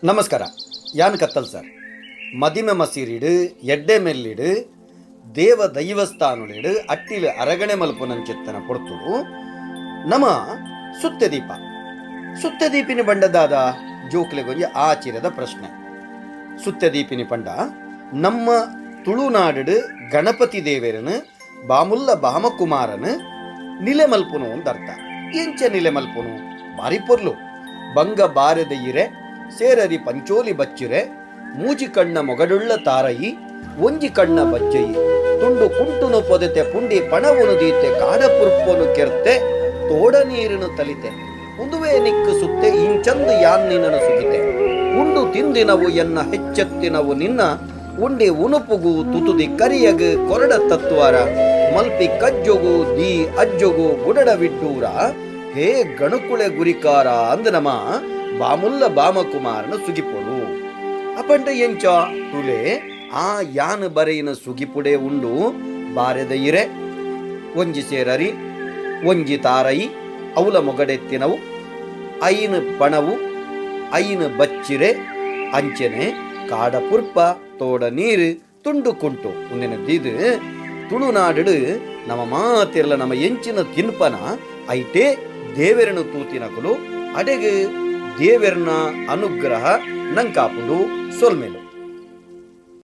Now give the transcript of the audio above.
ನಮಸ್ಕಾರ, ಯಾನ್ ಕತ್ತಲ್ ಸರ್. ಮದಿಮೆ ಮಸೀರಿಡ್, ಎಡ್ಡೆ ಮೆಲ್ಲಿಡ್, ದೇವ ದೈವಸ್ಥಾನೊಲೆಡ್ ಅಟ್ಟಿಲ್ ಅರಗಣೆ ಮಲ್ಪುನಂಚಿತ್ತನ ಪೊರ್ತುಡು ನಮ ಸುತ್ತೆ ದೀಪ. ಸುತ್ತೆ ದೀಪಿನಿ ಪಂಡ ದಾದ? ಜೋಕ್ಲೆಗೊಂಜಿ ಆಚಿರದ ಪ್ರಶ್ನೆ. ಸುತ್ತೆ ದೀಪಿನಿ ಪಂಡ ನಮ್ಮ ತುಳುನಾಡುಡ್ ಗಣಪತಿ ದೇವೆರೆನ್ ಬಾಮುಲ್ಲ ಬಾಮಕುಮಾರನ್ ನಿಲೆ ಮಲ್ಪುನು ಅಂದ್ ಅರ್ಥ. ಎಂಚ ನಿಲೆ ಮಲ್ಪುನು? ಬಾರಿ ಪೊರ್ಲು. ಬಂಗ ಬಾರೆದ ಇರೆ, ಸೇರರಿ ಪಂಚೋಲಿ ಬಚ್ಚಿರೆ, ಮೂಜಿ ಕಣ್ಣ ಮೊಗಡುಳ್ಳ ತಾರಯಿ, ಒಂಜಿ ಕಣ್ಣ ಬಜ್ಜೆಯಿ, ತುಂಡು ಕುಂಟುನು ಪೊದೆತೆ ಪುಂಡಿ ಪಣವುನು ದೀತೆ ಕಾಡ ಪುರ್ಪೊನು ಕೆರ್ತೆ ತೋಡ ನೀರುನು ತಲಿತೆ ಉಂದುವೇ ನಿಕ್ಕ್ ಸುತ್ತೆ ಇಂಚಂದ್ ಯಾನ್ ನಿನನ್ ಸುಗಿತೆ ಉಂಡು ತಿಂದಿನವು ಎನ್ನ ಹೆಚ್ಚೆತ್ತಿನವು ನಿನ್ನ ಉಂಡಿ ಉನುಪುಗು ತುತುದಿ ಕರಿಯಗ್ ಕೊರಡ ತತ್ವಾರ ಮಲ್ಪಿ ಕಜ್ಜೊಗು ದೀ ಅಜ್ಜೊಗು ಬುಡಡ ವಿಡ್ಡೂರ ಹೇ ಗಣಕುಳೆ ಗುರಿಕಾರ ಅಂದ್ ನಮ ಬಾಮುಲ್ಲ ಬಾಮಕುಮಾರನ ಸುಗಿಪೊಡು. ಅಪಂಡ ಎಂಚ ತುಲೆ ಆ ಯಾನ್ ಬರೆಯಿನ ಸುಗಿಪುಡೆ ಉಂಡು ಬಾರೆದ ಇರೆ, ಒಂಜಿ ಸೇರರಿ, ಒಂಜಿ ತಾರಯಿ, ಅವುಲ ಮೊಗಡೆತ್ತಿನವು, ಐನ್ ಪಣವು, ಐನ್ ಬಚ್ಚಿರೆ, ಅಂಚೆನೆ ಕಾಡ ಪುರ್ಪ, ತೋಡ ನೀರ್, ತುಂಡು ಕುಂಟು ಉಂದೆನ್ ದೀದ್ ತುಳುನಾಡ್ ನಮ ಮಾತೆರ್ಲ ನಮ ಎಂಚಿನ ತಿನ್ಪನ ಐಟೇ ದೇವೆರೆನ್ ತೂತಿನಕುಲು ಅಡೆಗ್ ದೇವೆರ್ನ ಅನುಗ್ರಹ ನಂಕಾಪುಂಡು. ಸೊಲ್ಮೆಲು.